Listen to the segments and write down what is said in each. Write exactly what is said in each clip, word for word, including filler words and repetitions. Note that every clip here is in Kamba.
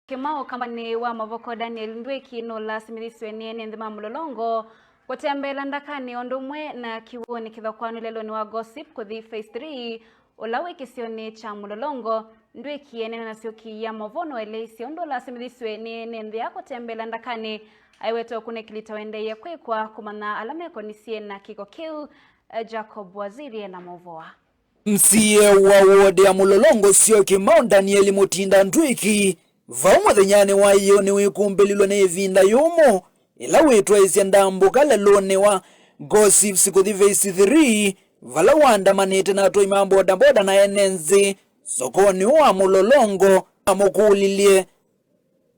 Kĩmao, kambanĩ wa mavoko Daniel Ndwĩki nũlasimĩthisye nĩ ene nthĩ ma Mũlolongo kũtembeela ndakanĩ o ũndũ ũmwe na kĩw'ũnĩ kĩthokwanũ lelũnĩ wa Gossip kũthi Phase three, ũla wĩ kĩsionĩ kya Mũlolongo. Ndwĩki eneena na syũki ya maũvoo nũeleisye ũndũ ũlasimĩthisye nĩ ene nthĩ aa kũtembeela ndakanĩ, aiweta ũkunĩkĩli ta ũendeeie kwĩkwa kũmanya ala mekonisye na kĩko kĩu. Jacob Waziri ena maũvoo aa. M C A wa ward ya Mũlolongo Syokimau Daniel Mutinda Ndwĩki, vau mũthenyanĩ wa ĩyoo nĩwĩkumbĩlilwe nĩ ĩvinda yũmũ, ĩla wĩtwaĩsye ndambũka lelũnĩ wa Gossips kũthi Phase three, vala waandamanĩte na atwai ma bodaboda na ene nzĩ sokonĩ ũũ wa Mũlolongo, amũkũlilye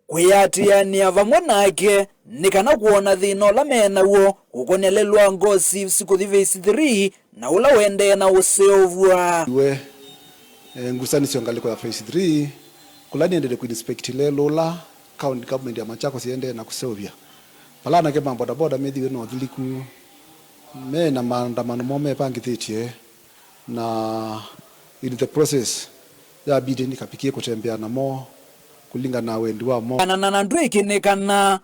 kwĩatĩanĩa vamwe nake nĩ kana kwona thĩna ũla me naw'o ũkonea lelũ wa Gossips kũthi Phase three na ũla ũendee na ũseũvw'a. Iwe, eh, ngusanĩsyo ngalĩko ya Phase three, kũla nĩendete kũinspect lelũ ũla county government ya Machakos yendee na kũseũvya. Vala anake ma bodaboda methiwe na ũthiliku, me na maandamano moo mepangĩthĩtye, na in the process, yabidi nikapikie kũtembea namo kũlingana na wendi wamo. Kana na Ndwĩki nĩ kana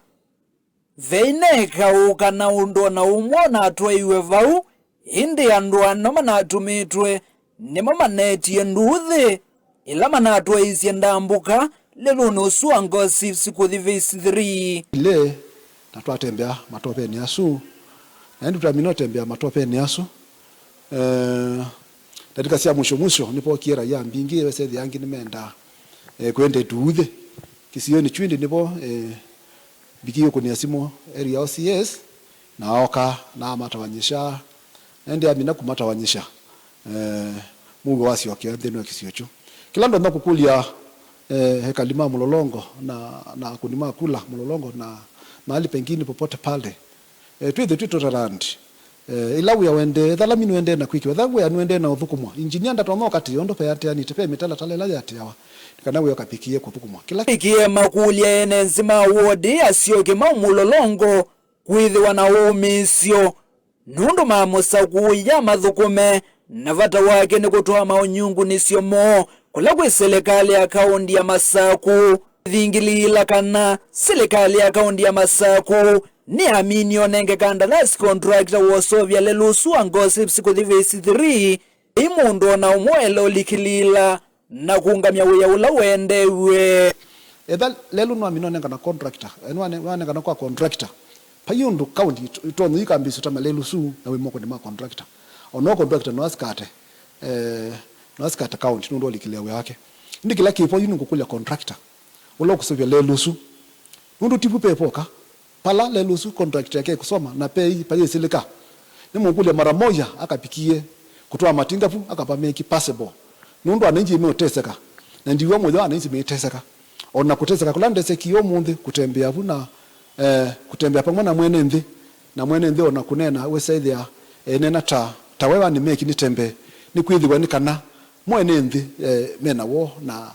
vei nekaũ kana ũndũ o na ũmwe ũnatwaiwe vau, ĩndĩ andũ ana manatũmĩtwe nĩmo manetie nduuthĩ ĩla manatwaisye ndambũka lelũnĩ ũsu wa Gossips kũthi Phase three. Ile na twatembea matopenĩ asu, na ĩndĩ twamina ũtembea matopenĩ asu, eh, ndatĩka sya mũsyo mũsyo nĩvokie raia mbingĩ, wesethĩa angĩ nĩmendaa, eh, kwende nduuthĩ kĩsionĩ kyu, ĩndĩ nĩvo, eh, mbikie ũkũnĩa simũ area O C S, na ooka na amatawanyĩsya, na ĩndĩ amina kũmatawanyĩsya, eh, mũuo wasyokea nthĩnĩ wa kĩsio kyu. Kĩla ndonya kũkũlya, eh, ekali ma Mũlolongo na, na akũni ma kula Mũlolongo na mahali pengine popote pale, eh, twĩthĩ twĩ tolerant. Eh, ĩla wĩa wendee, ĩthalami nũendee na kwĩkĩwa, ĩtha wĩa nũendee na ũthũkũmwa, engineer ndatonya ũkatĩĩa ũndũ peatĩanĩte, pe mĩtalatala ĩla yatĩawa nĩ kana wĩa ũkapikie kũthũkũmwa. Kĩla ĩkĩe makũlya ene nzĩ ma ward ya Syokimau Mũlolongo kwĩthĩwa na ũmĩĩsyo nũndũ ma mũsakũũ ya mathũkũme, na vata wake nĩ kũtwaa maũnyungunĩsyo moo kũla kwĩ silikalĩ ya kaũnti ya Masakũ. Ĩthingilĩĩla kana silikalĩ ya kaũnti ya Masakũ nĩyaminie ũnenge kandalasi contractor wa ũseũvya lelũ ũsu wa Gossips kũthi Phase three, ĩ mũndũ o na ũmwe ũla ũlikĩlĩĩla na kũũngamya wĩa ũla wendeew'e. Etha lelũ nĩwamina ũnengana contractor, eh, nĩwane-, nĩwanengana kwa contractor, vai ũndũ county ĩt-, ĩtonya ĩkambĩĩsya ũtama lelũ ũsu na wĩ mokonĩ ma contractor. O no contractor no asikate, eh, no asikate county nũndũ ũlikĩlĩa wĩa wake. Ĩndĩ kĩla kĩvo yu nĩngũkũlya contractor ũla ũkũseũvya lelũ ũsu. Nũndũ ti vu pevoka, pala lelũ ũsu contract yake ĩkũsoma na pei payĩsilĩka. Nĩmũkũlya mara moja akapikie kũtwaa matinga vu akavameki possible. Nũndũ ananchi meũteseka. Na ndiwa mũyo ananchi meiteseka. O na kũteseka kũla ndesekie ũmũnthĩ kũtembea vu na, eh, kũtembea pamwe na mwene nthĩ. Na mwene nthĩ o na kũneena wĩsaĩthĩa eneena ta, ta we wa nĩmeki nĩtembee. Nĩkwĩthĩwa nĩ kana mwene nthĩ, eh, mena woo na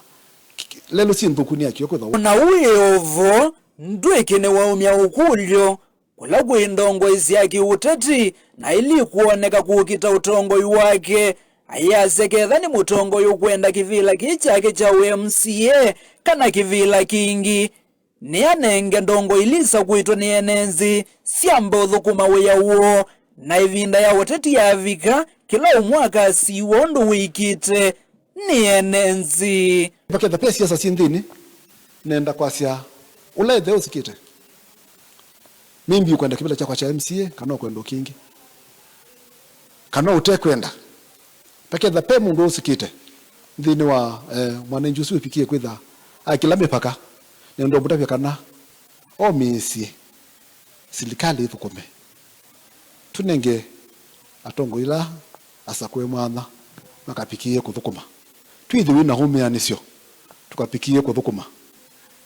lelũ syĩ nthũku nĩ akio kwĩthwa. O na ũĩ o vo, Ndwĩki nĩwaumya ũkũlyo kũla kwĩ ndongoi sya kĩũteti na ili kwoneka kũkita ũtongoi wake, ayasya ketha nĩ mũtongoi ũkwenda kĩvĩla kĩĩ kyake kya ũ M C A kana kĩvĩla kĩngĩ, nĩanenge ndongoi ili isakwĩtwe nĩ ene nzĩ syambe ũthũkũma wĩa woo, na ĩvinda ya ũteti yavika, kĩla ũmwe akasiw'a ũndũ wĩkĩte nĩ ene nzĩ. Vaketha ve siasa syĩ nthĩnĩ, nenda kwasya ũla ĩthe ũsikĩte. Maybe ũkwenda kĩvĩla kyakwa kya M C A, kana ũkwenda kĩngĩ, kana ũtekwenda. Vaketha ve mũndũ ũsikĩte nthĩnĩ wa, eh, mwananchi ũsu wĩvikie kwĩtha akĩla mĩvaka, nenda ũmũtavya kana omĩĩsye silikalĩ ĩthũkũme. Tũnenge atongoi ĩla asakũe mwanya makapikie kũthũkũma. Twĩthĩwe na ũmĩanĩsyo, tũkapikie kũthũkũma.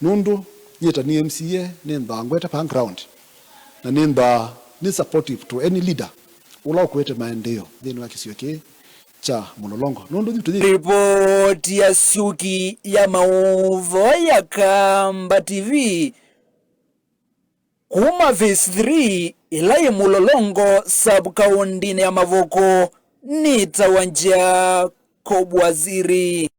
Nũndũ nyie ta nĩ M C A, nĩnthaa ngwete pa ground, na nĩnthaa nĩ supportive to any leader ũla ũkũete maendeeo nthĩnĩ wa kĩsio kĩĩ kya Mũlolongo. Nũndũ yu tũyĩ. Ripoti ya syũki ya maũvoo ya Kamba T V. Kuma Phase three, ĩla yĩ Mũlolongo sub-kaũndĩnĩ ya Mavoko, nĩtawa Jacob Waziri.